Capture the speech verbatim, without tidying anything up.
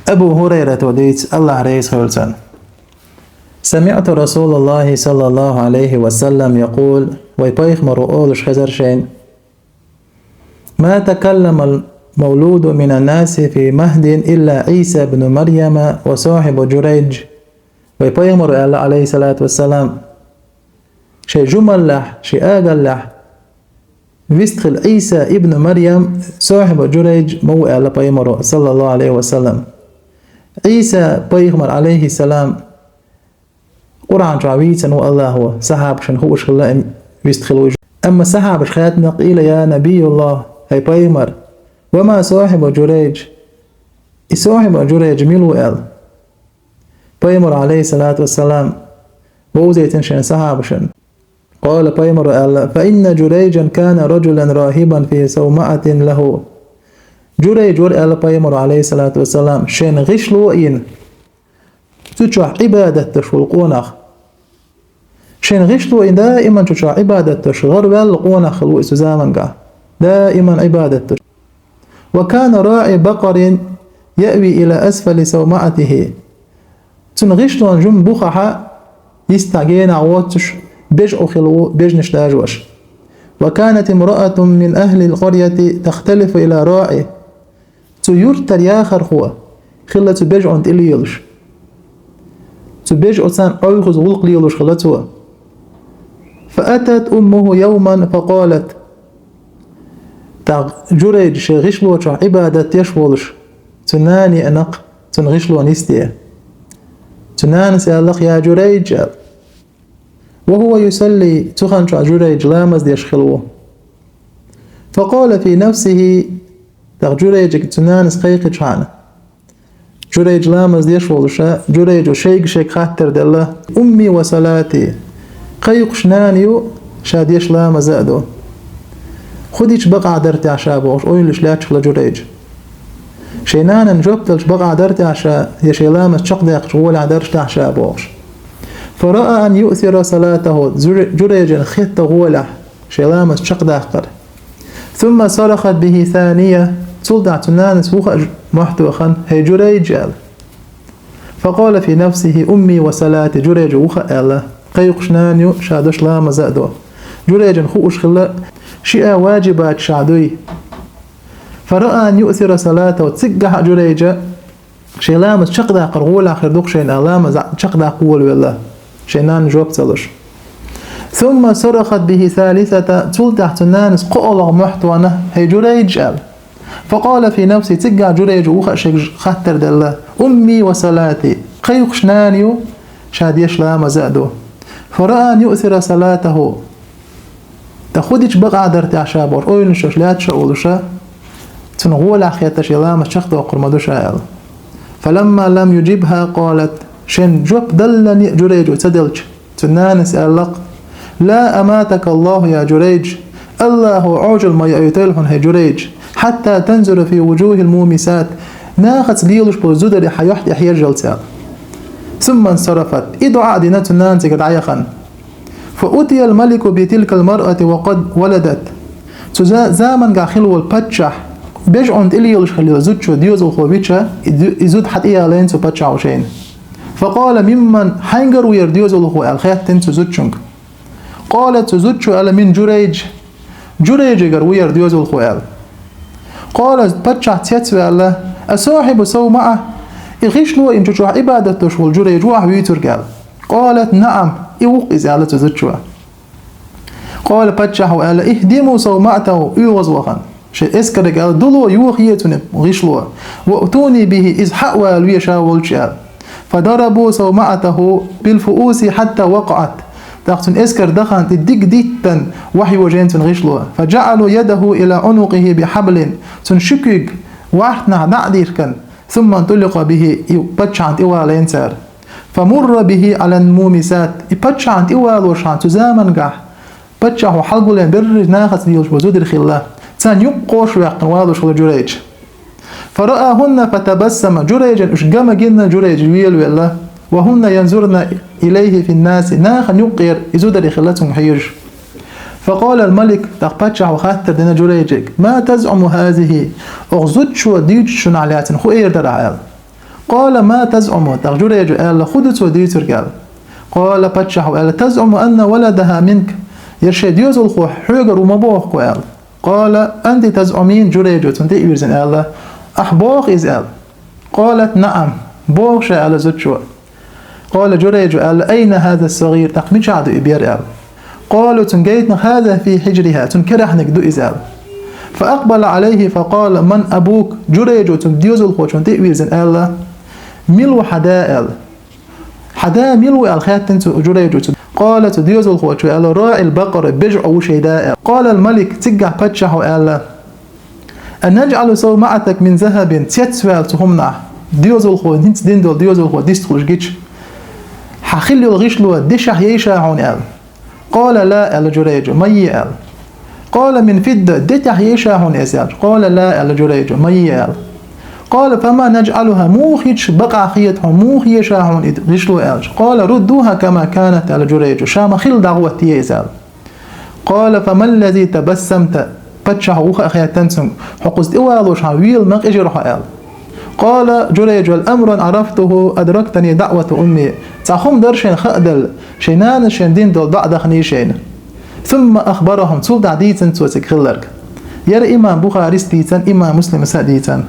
Абу Хурайрата дийцад, Аллахь реза хуьлда цунна: سمعت رسول الله صلى الله عليه وسلم يقول, вай пайхамаро олуш хезар шайна: ما تكلم المولود من الناس في مهد إلا عيسى ابن مريم وصاحب جريج. Вай пайхамаро аьлла, Ӏалайхи салату вассалам, шайн жумаллехь, шайн агаллехь вистхилла Ӏийса ибн Марьям, сохьибу Журайж ма ву аьлла пайхамаро, саллаллаху Ӏалайхи ва саллам. Ӏийса пайхамар, Ӏалайхи салам, Къуръан чохь вийцина ву Аллахо, сахьабашна хууш хилла вистхилла ву. Амма сахьабаша хаьттина: قيل يا نبي الله, хӀай пайхамар, وما صاحب جريج, и сохьибу Журайж мила ву аьлла. Пайхамар, Ӏалайхи салату вассалам, вовзийтина шайн сахьабашна. قال, пайхамаро аьлла: فإن جريجا كان رجلا راهبا في صومعة له. Журайж вара аьлла пайхамаро, Ӏалайхи салату вассалам, шайн гӀишло а йина, цу чохь Ӏибадат деш волу къонах. Шайн гӀишло а йина, даиман цу чохь Ӏибадат деш, гӀараваьлла къонах хилла ву иза цу заманга. Даиман Ӏибадат деш. وكان راعي بقر يأوي إلى أسفل صومعته. Цуьнан гӀишлон жима бухахь, йистехь генахь воццуш, бежа Ӏу хилла ву, бежнаш дажош. وكانت امرأة من أهل القرية تختلف إلى راعي. Цу юьртара яхархо хилла цу бежа Ӏуна тӀе лелаш. Цу бежа Ӏуца Ӏуьйхаза гӀуллакх лелаш хилла цо. فأتت أمه يوما فقالت. ТӀаккха Журайж шайн гӀишло чохь Ӏибадат деш волуш, цу нана еана-кх цуьнан гӀишлон йисте. Цу нанас аьлла-кх: يا جريج, аьлла. وهو يصلي, цу хан чохь Журайж ламаз деш хилла ву. فقال في نفسه, тӀаккха Журайжига цу нанас кхайкхичхьана, Журайж ламаз деш волуша, Журайжо шайга-шайга хаттар делла: أمي وصلاتي. Кхайкхуш нана ю, ша деш ламаз а ду. ХӀун дича бакъахь дара техьа ша бохуш, ойланаш лаьтташ хилла Журайж. Шайн нанна жоп делча бакъахь дара техьа ша, я шайн ламаз чекхдаккхача гӀолехь дараш техьа ша бохуш. فرأى أن يؤثر صلاته, Жур-, Журайжана хетта гӀолехь шайн ламаз чекхдаккхар. ثم صرخت به ثانية, цул тӀаьхьа цу нанас вуха а мохь тохана: хӀей Журайж, аьлла. فقال في نفسه أمي وصلاتي, Журайжо вуха а аьлла, кхайкхуш нана ю, ша деш ламаз а ду. Журайжана хууш хилла, шиъ а ваджибаташехь дуй. فرأى أن يؤثر صلاته, циггахь а Журайжа шайн ламаз чекхдаккхар гӀолехь хир ду-кх шайна аьлла, ламаз чекхдаккха волавелла, шайн нанна жоп ца луш. ثم صرخت به ثالثة, цул тӀаьхьа цу нанас кхоалгӀа мохь тохана: хӀей Журайж, аьлла. فقال في نفسه, циггахь Журайжо вуха а шайга хаттар делла: أمي وصلاتي, кхайкхуш нана ю, ша деш ламаз а ду. فرأى أن يؤثر صلاته. ТӀаккха хӀун дича бакъахь дара техьа ша бохуш, ойланаш лаьтташ а волуша, цунна гӀолехь хетта шен ламаз чекхдоккхур ма ду ша аьлла. فلما لم يجبها قالت, шен жоп даллале а Журайжо ца делча, цу нанас аьлла-кх: لا أماتك الله يا جريج, Аллахо Ӏожалла ма йоуьйтийла хьуна, хӀей Журайж, حتى تنظر في وجوه المومسات, нахаца лелаш болу зударий хьан юьхь тӀе хьежалц аьлла. ثم انصرفت, и доӀа а дина, цу нана цигара дӀаяхана. فأتي الملك بتلك المرأة وقد ولدت. Цу за-, заманга хилла волу паччахь бежа Ӏуна тӀе лелаш хилла зудчо доьзалхо вича, и ду-, и зуда хьан тӀе ялийна цу паччахьо шайна. فقال: ممن, хьаьнгара ву хӀара доьзалхо аьлла хаьттина цу зудчуьнга. قال, цу зудчо аьлла: من جريج. Журайжигара ву хӀара доьзалхо аьлла. قال, паччахь цецваьлла: أصاحب صومعة, и гӀишло йина чу чохь Ӏибадат деш волу Журайж ву ахь вуьйцург аьлла. قالت: نعم, и ву-кх иза аьлла цу зудчо. قال, паччахьо аьлла: اهدموا صومعته, оьгӀазвахана. Шайн эскарга аьлла: дуло, йохае цуьнан гӀишло. وأتوني به, иза хьа а вала ве ша волчу аьлла. فضربوا صومعته بالفؤوس حتى وقعت. ТӀаккха цуьнан эскар дахана тӀе диг диттан вахьа йожийна цуьнан гӀишло. فجعلوا يده إلى عنقه بحبل. Цуьнан ши куьйга вахтанахь дӀа а дихкина, ثم انطلق به, и паччахьна тӀе валийна цара. فمر به على المومسات. И паччахьна тӀе валошхьана цу замангахь паччахьо хьалгуллин берриг нахаца лелаш болу зударий хилла. Царна юккъе ваьккхина валош хилла Журайж. فرآهن فتبسم, Журайжан уьш ган ма гина, Журайж велавелла. وهن ينظرن إليه في الناس, нахана юккъера и зударий хилла цуьнга хьежаш. فقال الملك, тӀаккха паччахьо хаттар дина Журайжига: ما تزعم هذه؟ Оха зудчо дуьйцучунах лаьцна хӀун эр дара ахь аьлла. قال: ما تزعم؟ ТӀаккха Журайжо аьлла: «ХӀун ду цо дуьйцург?» — аьлла. قال — паччахьо аьлла: «تزعم أن ولدها منك». Ер шайн доьзалхо хьоьгара ву ма боху-кх, аьлла. قال: أنت تزعمين؟ Журайжо цунна тӀе а вирзина аьлла: «Ахь боху иза?» — аьлла. قالت: نعم. «Боху ша», — аьлла зудчо. قال Журайжо аьлла: أين هذا الصغير؟ ТӀаккха мичахь ду и бер? — аьлла. قالوا — цунна гайтинарг: هذا في حجرها, цуьнан керахниг ду иза, — аьлла. فأقبل عليه فقال: من أبوك؟ Журайжо цуьнан доьзалхочунна тӀе а вирзина аьлла: «Мила ву хьан да?» — аьлла. «Хьан да мила ву?» — аьлла, хаьттина цу Журайжо цу. قال — цу доьзалхочо аьлла: راعي البقر, бежа Ӏу ву шайн да, — аьлла. قال الملك — цигахь паччахьо аьлла: أنجعل صومعتك من ذهب؟ Цецваьлла цу хӀуманах, доьзалхо, хӀинца дина долу доьзалхо дистхуьлуш гича, хьан хилла йолу гӀишло дешахь ейша хьуна? — аьлла. قال: لا, — аьлла Журайжо, — ма е, — аьлла. قال: من فضة, дитехь ейша хьуна иза? — аьлла. قال: لا, — аьлла Журайжо, — ма е, — аьлла. قال: فما نجعلها, муха хӀитташ бакъахьа хета хьуна, муха еша хьуна и гӀишло? — аьлла. قال: ردوها كما كانت, — аьлла Журайжо, — ша ма хилла дӀагӀоттае иза, — аьлла. قال: فما الذي تبسمت؟ Паччахьо вуха а хаьттина цуьнга: «Хьо кхуза тӀевалош хьан вела ма къежира хьо?» — аьлла. قال Журайжо: أمر عرفته أدركتني دعوة أمي. Цхьа хӀума дара шайна хааделла, шайн нанас шайна дина долу доӀа дахний шайна. ثم أخبرهم, цул тӀаьхьа дийцина цо цига хилларг. Яра имам Бухарис дийцина, имам Муслимас а дийцина.